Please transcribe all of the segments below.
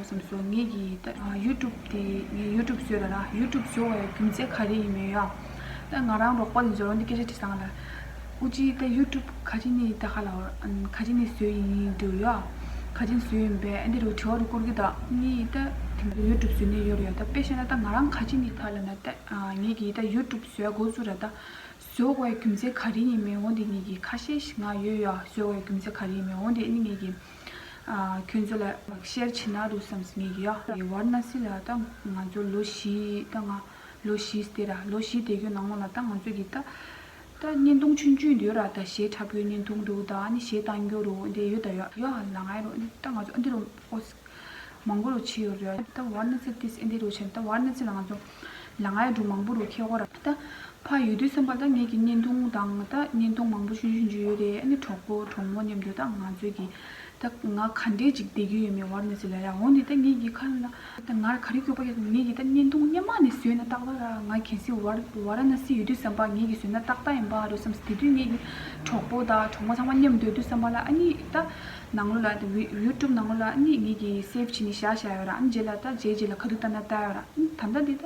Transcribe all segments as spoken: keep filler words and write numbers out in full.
སོང་། ངེད་ཀྱིས་ད་ཡུ་ཊུབ་དེ་ངས་ཡུ་ཊུབ་བཟོས་ར་ར་ཡུ་ཊུབ་བཟོ་བའི་རྒྱུ་མཚན་ག་རེ་ཡིན་མིན་ཡ། ད་ང་རང་རོགས་པ་ལ་འབྱོར་འདི་སྐད་ཆ་དྲིས་སང་ལ། ཨུ་ཅི་ད་ཡུ་ཊུབ་ག་ཅི་ནས་ད་ག་ལ་ག་ཅི་ནས་བཟོས་ཡིན་འདུག་ཡ། ག་ཅི་ནས་བཟོས་ཡིན་པས་ཨ་འདི་རུ་དྲི་བ་རུ་བསྐུར་གི་ད་ངས་ད་དེང་དུ་ཡུ་ཊུབ་བཟོས་ནས་ཡོད་རེད་ཡ། ད་དཔེ་བཤད་ན་ད་ང་རང་ག་ཅི་ནས་ད་ལ་ན་ད་ངེད་ཀྱིས་ད་ཡུ་ཊུབ་བཟོས་འགོ་ཚུགས་ར་ད། བཟོ་དགོས་རྒྱུ་མཚན་ག་རེ་ཡིན་མིན་འོ་འདི་ངེད་ཀྱི་ཁ་ཤས་ཤིག་ང་ཡོད་ཡ། བཟོ་དགོས་རྒྱུ་མཚན་ག་རེ་ཡིན་མིན་འོ་འདི་ཨ་ནི་ངེད་ཀྱི་ཁྱོད་ཚོ་ལ་ཤེར་བྱེད་ན་རུ་བསམ་སོང་ངེད་ཀྱི་ཡ། ཝཱ་ར་ཎ་སི་ལ་ད་ང་ཚོ་ལོ་བཞི་ད་ང་ལོ་བཞི་སྟེ་ར་ལོ་བཞི་དེ་གའི་ནང་ལོགས་ལ་ད་ང་ཚོ་གི་ད་ད་བརྙན་ཐུང་ཆུང་ཆུང་འདི་ཡོད་ར། ད་གཞས་འཁྲབ་ཡོད་བརྙན་ཐུང་འདུག་ད་ཨ་ནི་གཞས་བཏང་རྒྱུ་རུ་འདི་ཡོད་ད་ཡ། ཡ་ལ་ང་ཡ་རུ་ཨ་ནི་ད་ང་ཚོ་ཨ་འདི་རུ་ཨོ། མང་པོ་རུ་ཕྱི་ཡོད་རེད། ད་ཝཱ་ར་ཎ་སི་ཏིས་ཨེ་འདི་རུ་ཆེན་ད་ཝཱ་ར་ཎ་སི་ལ་ང་ཚོ་ལ་ང་ཡ་འབྲུ་མང་པོ་རུ་ཁེ་གོ་ར། ད་ཕ་ཡོད་དུས་ཙམ་པ་ད་ངེད་ཀྱི་བརྙན་ཐུང་དང་ད་བརྙན་ཐུང་མང་པོ་ཆུང་ཆུང་ཆུང་ཡོད་རེད། ཨ་ནི་གྲོགས་པོ་གྲོགས་མོ་མཉམ་དུ་ད་ང་ཚོས་ཀྱི་ད་ང་ག་འདྲས་ཅིག་བསྡད་ཀྱི་ཡོད་མེད་ཝཱ་ར་ཎ་སི་ལ་ཡ། འོ་འདི་ད་ངེད་ཀྱི་ཁ་ལ་ད་ངར་ག་རེ་སྐྱོ་པ་ཡོད། ངེད་ཀྱི་ད་བརྙན་ཐུང་སྔོན་མ་ནས་བཟོས་ན་ཏག་ཏག་ར། ང་གལ་སྲིད་ཝཱ་ཝཱ་ར་ཎ་སི་ཡོད་དུས་ཙམ་པ་ངེད་ཀྱི་བཟོས་ན་ཏག་ཏག་ཡིན་པ་རུ་བསམ། དེ་དུས་ངེད་ཀྱི་གྲོགས་པོ་ད་གྲོགས་མོ་ཚང་མ་མཉམ་སྡོད་དུས་ཙམ་པ་ལ་ཨ་ནི་ད་ནང་ལོགས་ལ་ཡུ་ཊུབ་ནང་ལོགས་ལ་ཨ་ནི་ངེད་ཀྱིས་སེབ་བྱས་ནས་བཞག་བཞག་ཡོད་ར། ཨ་ནི་རྗེས་ལ་ད་རྗེས་རྗེས་ལ་ཁ་ཐུག་ལྟ་ན་ལྟ་ཡོད་ར། ཨ་ནི་ད་ལྟ་འདི་ད་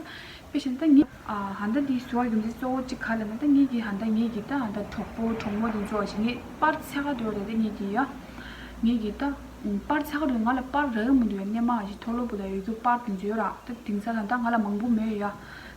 དཔེ་བཞག་ན་ད་ངེད་ཨ་ཧ་ད་འདི་བཟོ་བ་རྒྱུ་མཚན་གཙོ་བོ་གཅིག་ག་ལ་ན་ད་ངེད་ཀྱི་ཧ་ད་ངེད་ཀྱི་ད་ཧ་ད་གྲོགས་པོ་གྲོགས་མོ་དེ་ཚོ་ཞིག་ངེད་པར་འཚོལ་ག་འགྲོ་རེད། ད་ངེད་ཀྱི་ཡ་ངེད་ཀྱི་ད་པར་འཚོལ་ག་འགྲོ། ང་ལ་པར་རག་གི་མི་འདུག་ཡ། སྔོན་མ་ཞིག་མཐོ་སློབ་བུ་ལ་ཡོད་རྒྱུ་པར་དེ་ཚོ་ཡོད་ར། ད་དེང་སང་ད་ང་ལ་མང་པོ་མེད་ཡ།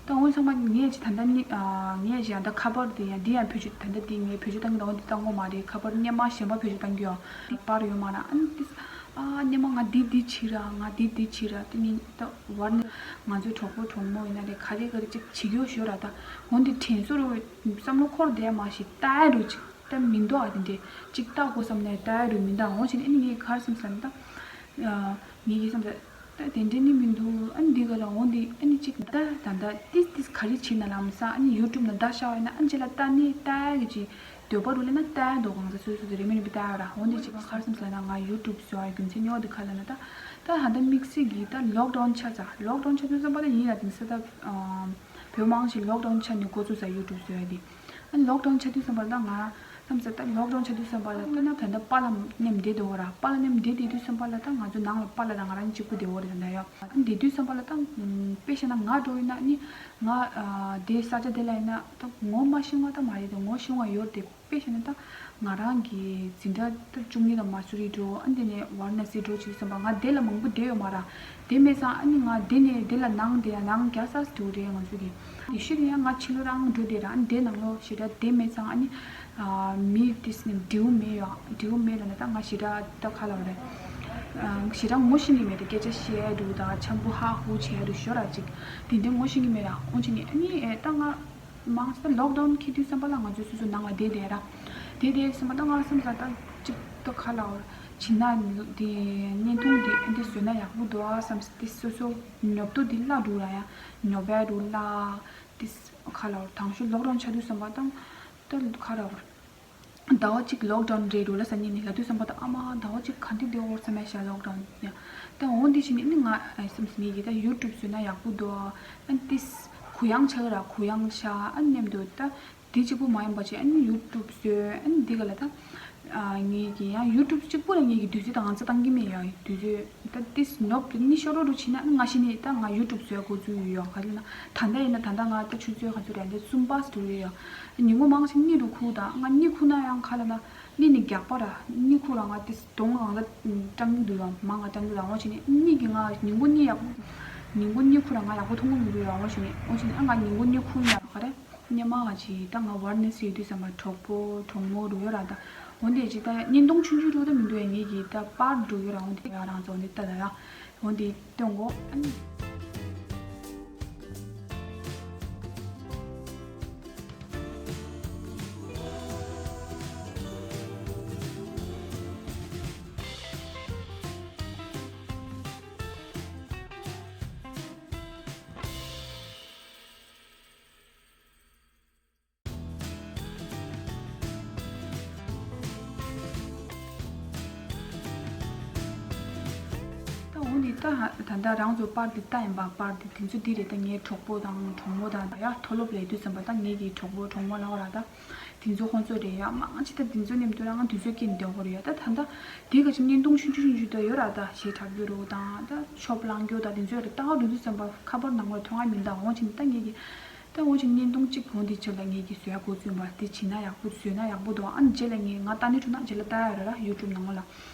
ད་འོན་ཚང་མ་ངས་ཅི་ད་ལྟ་ནི་ཨ་ངས་ཅི་ཨ་ད་ཁ་པར་དེ་ཡང་འདི་ཡང་བེད་སྤྱོད་ད་ལྟ་འདི་ངས་བེད་སྤྱོད་བཏང་གི་འདུག་འོ་འདི་བཏང་གོ་མ་རེད། ཁ་པར་སྔོན་མ་གཞན་པ་བེད་སྤྱོད་བཏང་གི་ཡོད། འདི་པར་ཡོད་མ་ར། ཨ་ནི་ཏིས་ཨ་སྔོན་མ་ང་འདི་འདི་བྱེད་ར། ང་འདི་འདི་བྱེད་ར། དེ་ནི་ད་ཝཱ་ར་ཎ་ང་ཚོའི་གྲོགས་པོ་གྲོགས་མོ་ཡིན་ན་རེད། ག་རེ་ག་རེ་ཅིག་བྱེད་ཀྱི་ཡོད་ཤོད་ར། ད་འོ་འདི་དྲན་གསོ་རུ་བསམ་བློ་འཁོར་བསྡད་མ་ཞིག་ལྟ་ཡ་རུ་ཅིག་ད་མི་འདུག་ཨ་དེ་འདྲས་ཅིག་ལྟ་དགོས་བསམ་ནས་ལྟ་ཡ་རུ་མི་འདུག་འོ་བྱས་ནས་ཨ་ནི་ངས་ག་རེ་བསམ་ཟེར་ན་ད་ངས་ཀྱིས་བསམ་ཟེར། ད་དེ་འདྲ་ནི་མི་འདུག་ཨ་ནི་འདི་ག་ལ་འོང་འདི་ཨ་ནི་གཅིག་ད་ད་ད་ཏིས་ཏིས་ག་རེ་བྱེད་ན་ལམ་སང་ཨ་ནི་ཡུ་ཊུབ་ནང་བརྡ་ཤར་བ་ཡིན་ན་ཨ་ནི་ཅི་ལ་ལྟ་ནི་ལྟ་གི་ཅི་འདོད་པ་རུ་ལེན་ན་ལྟ་འདོད་གང་ཟེར་སོ་སོ་རེ་མི་རེ་བི་ལྟ་ཡ་ར། འོང་འདི་ཅིག་ག་རེ་བསམ་ཟེར་ན་ང་ཡུ་ཊུབ་བཟོ་བའི་རྒྱུ་མཚན་ཉོ་འདི་ག་ལ་ན་ད་ད་ཧ་ད་དམིགས་བསལ་གྱི་ད་ལོག་ཌའུན་ཆགས་ཚར། ལོག་ཌའུན་ཆགས་དུས་ཙམ་པ་ད་ཡིན་ལ་དེང་སང་ད་བོད་མང་ཞིག་ལོག་ཌའུན་ཆགས་ནས་འགོ་ཚུགས་ས་ཡུ་ཊུབ་བཟོ་ཡ་འདི། ཨ་ལོག་ཌའུན་ཆགས་དུས་ཙམ་པ་ལ་ད་ང་བསམ་ས་ད་ལོག་ཌའུན་ཆགས་དུས་ཙམ་པ་ལ་ད་ན་ད་ལྟ་པཱ་ལགས་མཉམ་བསྡད་འདུག་ར། པཱ་ལགས་མཉམ་བསྡད་བསྡད་དུས་ཙམ་པ་ལ་ད་ང་ཚོ་ནང་ལ་པཱ་ལགས་དང་ང་རང་གཅིག་པུ་བསྡད་ཡོད་རེད་ད་ཡ། ཨ་བསྡད་དུས་ཙམ་པ་ལ་ད་དཔེ་བཤད་ན་ང་འགྲོ་ཡིན་ན་ནི་ང་དེ་ས་ཆ་དེ་ལ་ཡིན་ན་ད་ངོ་མ་ཤེས་པ་ད་མ་རེད་དེ། ངོ་ཤེས་པ་ཡོད་རེད་དེ། དཔེ་བཤད་ན་ད་ང་རང་གི་འཛིན་གྲྭ་ད་བཅུ་གཉིས་དང་མ་སུ་རི་འགྲོ་ཨ་འདི་ནས་ཝཱ་ར་ཎ་སི་འགྲོ་བྱེད་དུས་ཙམ་པ་ང་དེ་ལ་མང་པོ་བསྡད་ཡོད་མ་ར། དེ་མེད་ཙང་ཨ་ནི་ང་དེ་ནས་དེ་ལ་ནང་དེ་ཡང་ནང་རྒྱ་སར་འགྲོ་རེད་ང་ཚོ་གི། དེ་ཤི་དེ་ཡང་ང་ཕྱི་ལོགས་རང་འགྲོ་དེ་རང་དེ་ནང་ལོགས་ཞེ་དྲག་དེ་མེད་ཙང་ཨ་ནི་མི་དེ་སི་ནི་འབྲེལ་བ་མེད་ཡོད། འབྲེལ་བ་མེད་ལ་ནི་ད་ང་ཞེ་དྲག་ད་ག་ལ་བ་རེད། ཞེ་དྲག་ངོ་ཤེས་ནི་མེད་དེ། སྐད་ཆ་བཤད་འདུག་ད་འཆམ་པོ་ཧ་ཧུ་བྱས་འདུག་ཞོར་ར་ཅིག་དེ་འདྲ་ངོ་ཤེས་ནི་མེད་ར། འོན་ཅི་ནི་ཨ་ནི་ཨེ་ད་ང་མང་ས་ལོག་ཌའུན་འཁེལ་དུས་ཙམ་པ་ལ་ང་ཚོ་སོ་སོ་ནང་ལ་བསྡད་བསྡད་ར། བསྡད་བསྡད་ཙམ་པ་ད་ང་བསམ་ས་ད་ཅིག་ད་ག་ལ་བར་བྱིན་ན་དེ་བརྙན་ཐུང་དེ་ཨ་འདི་བཟོས་ན་ཡག་པོ་འདུག་ཨ་བསམ་སྟེ་སོ་སོ་ཉོབ་ཏོ་དེ་བརླག་འགྲོ་ར་ཡ། ཉོབ་པའི་རུ་བརླག་དེ་ག་ལ་བར་དང་ཤོས་ལོག་ཌའུན་ཆགས་དུས་ཙམ་པ་ད་ད་ག་ལ་བར། ཟླ་བ་གཅིག་ལོག་ཌའུན་རེད་འགྲོ་ལ་ས་ཉིན་ནས་ལབ་དུས་ཙམ་པ་ད་ཨ་མ་ཟླ་བ་གཅིག་ག་འདྲ་བསྡད་ཡོད་བསམ་ཡ་ཤ་ལོག་ཌའུན་ཡ། ད་འོ་འདི་བྱས་ནས་ནི་ང་ཨ་སེམས་ངེད་ཀྱིས་ད་ཡུ་ཊུབ་བཟོས་ན་ཡག་པོ་འདུག་ཨ་ཏིས་གུ་ཡངས་ཆགས་ར་གུ་ཡངས་ཤ་ཨ་མཉམ་དུ་ད་དེ་གཅིག་པུ་མ་ཡིན་པ་བྱས་ཨ་ནི་ཡུ་ཊུབ་བཟོས་ཨ་ནི་འདི་ག་ལ་ད་ངེད་ཀྱིས་ཡང་ཡུ་ཊུབ་གཅིག་པུ་ལ་ངེད་ཀྱིས་དུས་ཚོད་དང་ང་ཚོ་བཏང་གི་མེད་ཡ། དུས་ཚོད་ད་ཏིས་ནོབ་ཏེ་ནི་ཤོར་རོ་རུ་ཕྱིན་ན་ང་ཤི་ནི་ད་ང་ཡུ་ཊུབ་བཟོས་འགོ་བཙུགས་ཡོད་ཡོད་ག་ལ་ན་ད་ལྟ་ཡིན་ན་ད་ལྟ་ང་ད་ཆུ་ཚོད་ག་ཚོད་རེད་ད་གསུམ་པ་སུ་རེད་ཡོད། ཉིན་གུང་མང་ཆེ་གཉིད་རུ་ཁུག་དང་ང་གཉིད་ཁུག་ན་ཡང་ག་ལ་ན་གཉིད་ནི་རྒྱག་པ་ར་གཉིད་ཁུག་ར་ང་ཏིས་གདོང་ང་ད་སྐྲང་གི་འདུག་ཡང་མང་ང་སྐྲང་གི་དང་འོ་བྱས་ནི་གཉིད་ཀྱི་ང་ཉིན་གུང་གཉིད་ཡག་པོ་ཉིན་གུང་གཉིད་ཁུག་ར་ང་ཡག་པོ་མཐོང་གི་མི་འདུག་ཡང་འོ་བྱས་ནི་འོ་བྱས་ནི་ཨ་ང་ཉིན་གུང་གཉིད་ཁུག་ཡག་ག་རེ། སྔོན་མ་ང་ཅིག་ད་ང་ཝཱ་ར་ཎ་སི་ཡོད་དུས་ཙམ་པ་གྲོགས་པོ་གྲོགས་མོ་རུ་ཡོད་ར་ད། འོ་འདི་ཅིག་ད་བརྙན་ཐུང་ཆུང་ཆུང་རུ་ད་མི་འདུག་ཡ། ངེད་ཀྱིས་ད་པར་རུ་ཡོད་ར། འོ་འདི་ཡ་རང་ཚོ་འོ་འདི་ལྟ་ད་ཡ། འོ་འདི་སྟོན་གོ་ཨ་ནི། ད་འོ་ནི་ ད་ད་ལྟ་རང་ཚོ་པར་འདི་ལྟ་ཡིན་པ། པར་འདི་དེ་ཚོ་འདི་རེད། ད་ངའི་གྲོགས་པོ་དང་གྲོགས་མོ་དང་ཡ་མཐོ་སློབ་ལ་ཡོད་དུས་ཙམ་པ་ད་ངེད་ཀྱི་གྲོགས་པོ་གྲོགས་མོ་ལ་བ་ར་ད། དེ་ཚོ་ཁོང་ཚོ་རེད་ཡ། མང་ཆེ་ད་དེ་ཚོ་མཉམ་དུ་རང་དེ་ཚོ་སྐྱེས་འདེད་གོ་རེད་ཡ། ད་ད་ལྟ་དེ་ག་ཅིག་བརྙན་ཐུང་ཆུང་ཆུང་ཆུང་ཆུང་ད་ཡོད་ར། ད་གཞས་འཁྲབ་རྒྱུ་རུ་དང་ད་ཤོབ་ལང་རྒྱུ་ད་དེ་ཚོ་རེད། ད་འགྲོ་དུས་ཙམ་པ་ཁ་པར་ནང་ལ་ཐོན་ཡ་མིན། ད་འོང་ཆེན་ད་ངེད་ཀྱི་ད་འོང་ཆེན་བརྙན་ཐུང་གཅིག་གོང་དེ་ཆེད་ལ་ངེད་ཀྱི་བཟོ་ཡ་འགོ་བཙུགས་པ་དེ་བྱིན་ན་ཡག་པོ་བཟོས་ན་ཡག་པོ་འདུག་ཨ་ནི་རྗེས་ལ་ངས་ང་ད་ནི་ཐུག་ན་རྗེས་ལ་ལྟ་ཡ་རེད་ར་ཡུ་ཊུབ་ནང་ལ།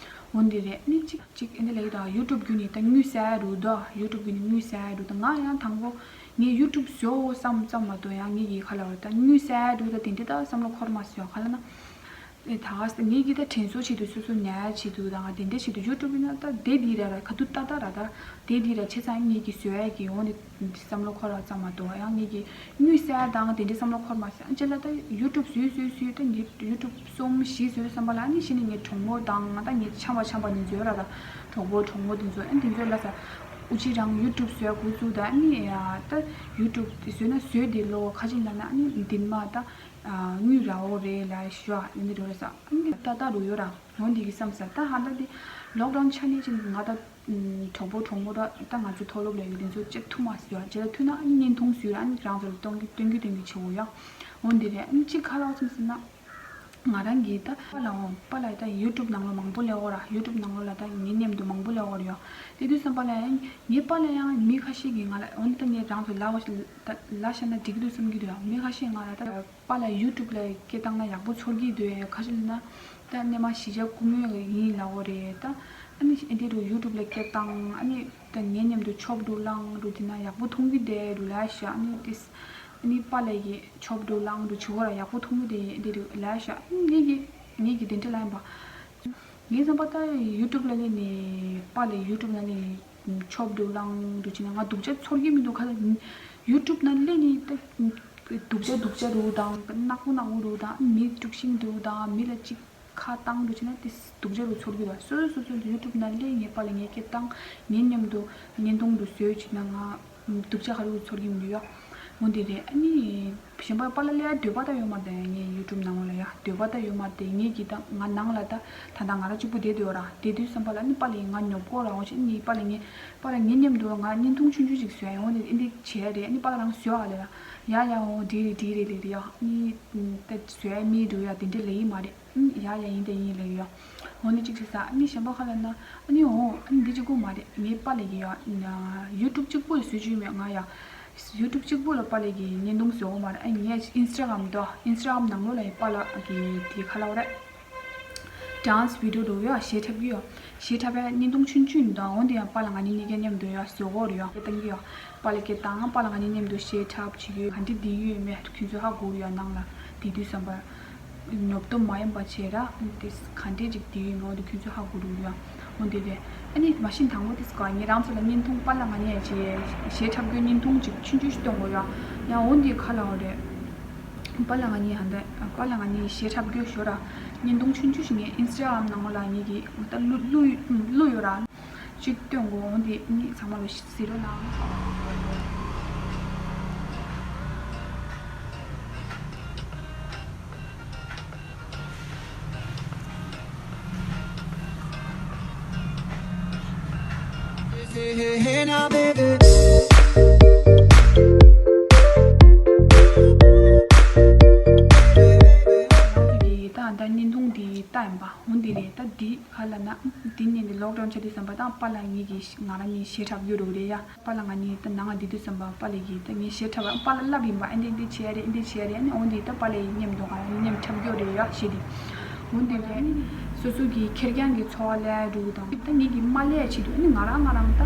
འོན་ཏེ་རེད། ཨ་ནི་གཅིག་གཅིག་ཨ་ནི་ལ་ཡོད་དང་ཡུ་ཊུབ་བརྒྱུད་ནས་ད་དངུལ་བསགས་ཡ་རུ་དོ། ཡུ་ཊུབ་བརྒྱུད་ནས་དངུལ་བསགས་ཡ་རུ་དོ། ང་ཡང་དང་པོ་ངས་ཡུ་ཊུབ་བཟོ་བསམ་ཙམ་མ་གཏོགས་ཡང་ངེད་ཀྱི་ཁ་ལ་བར་ད་དངུལ་བསགས་ཡ་རུ་ད་དེ་འདྲ་ད་བསམ་བློ་འཁོར་མ་སོང་། ག་ལ་ན་ཨེ་ད་ག་ངེད་ཀྱི་ད་དྲན་གསོ་བྱེད་དུ་སོ་སོ་ཉར་ཡ་བྱེད་དུ་དང་དེ་འདྲ་བྱེད་དུ་ཡུ་ཊུབ་ཡིན་ན་ད་དེ་འདི་ར་ར་ག་དུ་ཏག་ཏག་ར་ད་དེ་འདི་ར་བྱེད་ཙང་ངེད་ཀྱི་བཟོ་ཡ་གི་འོང་དེ་འདི་བསམ་བློ་འཁོར་བ་ཙམ་མ་གཏོགས་ཡང་ངེད་ཀྱི་དངུལ་བསགས་དང་དེ་འདྲའི་བསམ་བློ་འཁོར་མ་སོང་། ཨ་ཅེ་ལ་ད་ཡུ་ཊུབ་བཟོས་བཟོས་བཟོས་ད་ངས་ཡུ་ཊུབ་གསུམ་བཞི་བཟོས་བསམ་པ་ལ་ཨ་ནི་གཞི་ནས་ངའི་གྲོགས་མོ་དང་ད་ངའི་འཆམ་པ་འཆམ་པ་ནི་བཟོས་ར། ད་གྲོགས་པོ་གྲོགས་མོ་དེ་ཚོ་ཨ་དེ་ཚོ་ལ་ས་ཨུ་ཅི་རང་ཡུ་ཊུབ་བཟོས་འགོ་བཙུགས། ད་ཨ་ནི་ད་ཡུ་ཊུབ་དེ་བཟོས་ན་བཟོས་དེ་ལོ་ཁ་ཅིག་ལ་ན་ཨ་ནི་འདིན་མ་ད་དངུལ་ར་འོ་རེད་ལ་ཞུ་ཨ་ནི་འདི་འགྲོ་ར་ས་ཨ་ནི་ད་ད་རུ་ཡོད་ར། འོ་འདི་གི་བསམ་ས་ད་ཧ་ད་དེ་ལོག་ཌའུན་ཆ་ནས་ཅིག་ང་ད། གྲོགས་པོ་གྲོགས་མོ་ར་ད་ང་ཚོ་མཐོ་སློབ་ལ་ཡོད་དེ་ཚོ་བཅད་ཐུབ་མ་སོང་། རྗེས་ལ་ཐུག་ན་ཨ་ནི་བརྙན་ཐུང་བཟོས་ཨ་ནི་རང་ཚོ་ལ་སྟོན་གི་སྟོན་གི་སྟོན་གི་བྱེད་འོ་ཡ། འོ་འདི་རེད། ཨ་ནི་གཅིག་ཁ་ལག་ཙམ་ཟེར་ན། ང་རང་གིས་ད་པཱ་ལགས་འོང་པཱ་ལགས་ད་ཡུ་ཊུབ་ནང་ལོ་མང་པོ་ལས་འོ་ར། ཡུ་ཊུབ་ནང་ལོ་ལ་ད་ངའི་མཉམ་དུ་མང་པོ་ལས་འོ་ར་ཡོ། དེ་དུས་ཙམ་པ་ལ་ཡང་ངའི་པཱ་ལགས་ཡང་མི་ཁ་ཤས་ཀྱིས་ང་ལ་འོ་ནི་ད་ངས་རང་ཚོ་ལ་འོ་ད་ལ་ཤ་ན་འགྲིག་གི་འདུག་བསམ་གི་འདུག་ཡ། མི་ཁ་ཤས་ང་ལ་ད། པཱ་ལགས་ཡུ་ཊུབ་ལ་སྐད་བཏང་ན་ཡག་པོ་ཚོར་གྱི་འདུག་ཁ་ཤས་ལ་ན་ད་སྣེ་མ་གཞིས་ཆགས་སྐུ་ངོ་ཡིན་ལ་འོ་རེད། ད་ཨ་ནི་ཨེ་འདི་རུ་ཡུ་ཊུབ་ལ་སྐད་བཏང་ཨ་ནི་ད་ངའི་མཉམ་དུ་ཆོབ་འགྲོ་ལང་འགྲོ་དེ་ན་ཡག་པོ་མཐོང་གི་འདུག་རུ་ལ་ཤ་ཨ་ནི་ཏིས་ཨ་ནི་པཱ་ལགས་ཀྱི་ཆོབ་འགྲོ་ལང་འགྲོ་བྱེད་སྒོ་ལ་ཡག་པོ་མཐོང་གི་འདུག་ཨེ་འདི་རུ་ལ་ཤ་ཨ་ནི་ངེད་ཀྱི་ངེད་ཀྱི་དེ་འདྲ་ལ་ཡིན་པ། ངའི་བསམ་པ་ལྟར་ཡུ་ཊུབ་ལ་སླེབས་ནས་པཱ་ལགས་ཡུ་ཊུབ་ལ་སླེབས་ནས་ཆོབ་འགྲོ་ལང་འགྲོ་བྱས་ན་ང་སྡུག་ཅག་ཚོར་གྱི་མི་འདུག་ཁ་ལ་ཡུ་ཊུབ་ན་སླེབས་ནས་ད་སྡུག་ཅག་སྡུག་ཅག་རུ་དང་ནག་པོ་ནག་པོ་རུ་དང་མི་དཀྲུག་ཤིང་རུ་དང་མི་ལ་ཅིག་ཁ་བཏང་འགྲོ་བྱས་ན་དེ་སྡུག་ཅག་རུ་ཚོར་གྱི་འདུག་སོ་སོ་སོ་སོ་ཡུ་ཊུབ་ན་སླེབས་ངའི་པཱ་ལགས་ངའི་སྐད་བཏང་ངའི་མཉམ་དུ་བརྙན་ཐུང་རུ་བཟོས་བྱས་ན་ང་སྡུག་ཅག་ཁ་རུ་ཚོར་གྱི་མི་འདུག་ཡ། འོ་འདི་རེད། ཨ་ནི་གཞན་པ་པཱ་ལགས་ལ་འདོད་པ་ད་ཡོད་མ་རེད། ངའི་ཡུ་ཊུབ་ནང་ལ་ཡ་འདོད་པ་ད་ཡོད་མ་རེད། ངེད་ཀྱི་ད་ང་ནང་ལ་ད་ད་ད་ང་རང་གཅིག་པུ་བསྡད་འདུག་ར། བསྡད་དུས་བསམ་པ་ལ་ཨ་ནི་པཱ་ལགས་ང་ཉོབ་གོ་ར་འོ་ཅི་ཨ་ནི་པཱ་ལགས་ངའི་པཱ་ལགས་ངའི་མཉམ་དུ་ང་བརྙན་ཐུང་ཆུང་ཆུང་ཞིག་བཟོས་ཡ་འོ་ནི་ཨ་འདི་བྱས་རེད། ཨ་ནི་པཱ་ལགས་རང་བཟོས་ཨ་ལེ་ར། ཡ་ཡ་འོ་འདི་རེད་འདི་རེད་ལེ་རེད་ཡ། ཨ་ནི་ད་བཟོས་ཡ་མི་འདུག་ཡ་དེ་འདྲ་ལེ་ཡི་མ་རེད། ཨ་ནི་ཡ་ཡ་ཡིན་ད་ཡིན་ལེ་ཡ། འོ་ནི་གཅིག་བྱས་ས་ཨ་ནི་གཞན་པ་ཁ་ལ་ན་ཨ་ནི་འོ་ཨ་ནི་འདི་གཅིག་པོ་མ་རེད། ངའི་པཱ་ལགས་ཀྱི་ཡ་ཡུ་ཊུབ་གཅིག་པོ་ལ་བཟོས་བཅུག་མེད་ང་ཡ། ཡུ་ཊུབ་གཅིག་པོ་ལ་པཱ་ལགས་ཀྱི་བརྙན་ཐུང་བཟོ་གོ་མ་རེད། ཨ་ངས་ཨིན་སི་ཊ་གྷ་རམ་དུ་ཨིན་སི་ཊ་གྷ་རམ་ནང་ལོགས་ལ་ཡི་པཱ་ལགས་ཀྱི་དེ་ཁ་ལ་བ་རེད། ཌན་སི་བི་ཌི་ཡོ་འགྲོ་གི་ཡོད། གཞས་འཁྲབ་ཀྱི་ཡོད། གཞས་འཁྲབ་པའི་བརྙན་ཐུང་ཆུང་ཆུང་འདུག་འོན་ཏེ་ཡང་པཱ་ལགས་ང་གཉིས་གཉིས་ཀའི་མཉམ་དུ་ཡ་བཟོ་གོ་རེད་ཡ་སྐད་བཏང་གི་ཡོད། པཱ་ལགས་སྐད་བཏང་པཱ་ལགས་ང་གཉིས་མཉམ་དུ་གཞས་འཁྲབ་བྱེད་ཀྱི་ཡོད། ག་འདྲ་བསྡད་ཀྱི་ཡོད་མེད་ཁྱོད་ཚོ་ཧ་གོ་གི་ཡོད་ནང་ལ་བསྡད་དུས་བསམ་པ། ཉོབ་ཏོ་མ་ཡིན་པ་བྱས་ར་དེ་ག་འདྲས་ཅིག་དེ་ཡིན་ནོ་དེ་ཁྱོད་ཚོ་ཧ་གོ་རུ་ཡ། འོ་དེ་རེད། ཨ་ནི་མ་གཞི་དང་པོ་དེ་སྐོར་ངས་རང་ཚོ་ལ་བརྙན་ཐུང་པཱ་ལགས་ང་གཉིས་ཀྱི་གཞས་འཁྲབ་རྒྱུའི་བརྙན་ཐུང་ཅིག་ཆུང་ཆུང་ཞིག་སྟོན་དགོས་ཡ། ཡང་འོ་དེ་ཁ་ལ་འོ་རེད། པཱ་ལགས་ང་གཉིས་ཧ་འདི་པཱ་ལགས་ང་གཉིས་གཞས་འཁྲབ་རྒྱུ་ཞོར་ར་བརྙན་ཐུང་ཆུང་ཆུང་ཞིག་ངས་ཨིན་སི་ཊ་གྷ་རམ་ནང་ལོགས་ལ་ངེད་ཀྱི་ད་བླུ་བླུ་བླུ་ཡོད་ར། ཅིག་སྟོན་དགོས་འོང་དེ་ནི་ཚང་མ་ལ་གཟིགས་རོགས་གནང་། ད་ད་བརྙན་ཐུང་འདི་ལྟ་ཡིན་པ་འོང་འདི་རེད། ད་འདི་ག་ལ་ན་འདི་ནས་འདི་ལོག་ཌའུན་ཆགས་དུས་བསམ་པ་དང་པཱ་ལགས་ངེད་ཀྱི་ང་རང་གཉིས་གཞས་འཁྲབ་རྒྱུ་རུ་རེད་ཡ། པཱ་ལགས་ང་གཉིས་ད་ནང་ང་བསྡད་དུས་ཙམ་པ་པཱ་ལགས་ཀྱིས་ད་ངས་གཞས་འཁྲབ་པ་པཱ་ལགས་ལབ་ཡིན་པ་ཨེ་འདི་འདི་བྱས་རེད་ཨེ་འདི་བྱས་རེད་ཨ་ནི་འོ་འདི་ད་པཱ་ལགས་ཡིན་མཉམ་དུ་ང་རང་གཉིས་མཉམ་འཁྲབ་རྒྱུ་རེད་ཡ་གཞས་འདི། འོ་འདི་རེད་ཨ་ནི་སོ་སོ་གི་ཁེར་རྐྱང་གི་འཚོ་བ་ལས་འགྲོ་དང་ད་ངེད་ཀྱི་མ་ལས་བྱེད་དུས་ཨ་ནི་ང་རང་ང་རང་ད་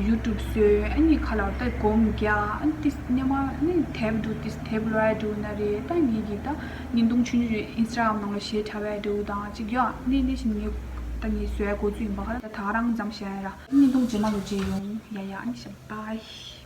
ཡུ་ཊུབ་བཟོས་ཨ་ནི་ཁ་ལ་ད་སྒོམ་རྒྱག་ཨ་ནི་ཏིས་སྣེ་མ་ཨ་ནི་དེབ་འགྲོ་ཏིས་དེབ་ལོ་ཡ་འགྲོ་ན་རེད། ད་ངེད་ཀྱི་ད་བརྙན་ཐུང་ཆུང་ཆུང་ཨིན་སི་ཊ་གྷ་རམ་ནང་ལ་གཞས་འཁྲབ་ཡ་འགྲོ་དང་ཅིག་ཡ་ཨ་ནི་ནི་བཞིན་ངས་ད་ངས་བཟོ་ཡ་འགོ་བཙུགས་ཡིན་པ་ཁ་ལ་ད་ད་རང་མཚམས་བཞག་ཡ་ར་བརྙན་ཐུང་རྗེས་མ་ལོ་མཇལ་ཡོང་ཡ་ཡ་ཨ་ནི་ཤ་བྷའི།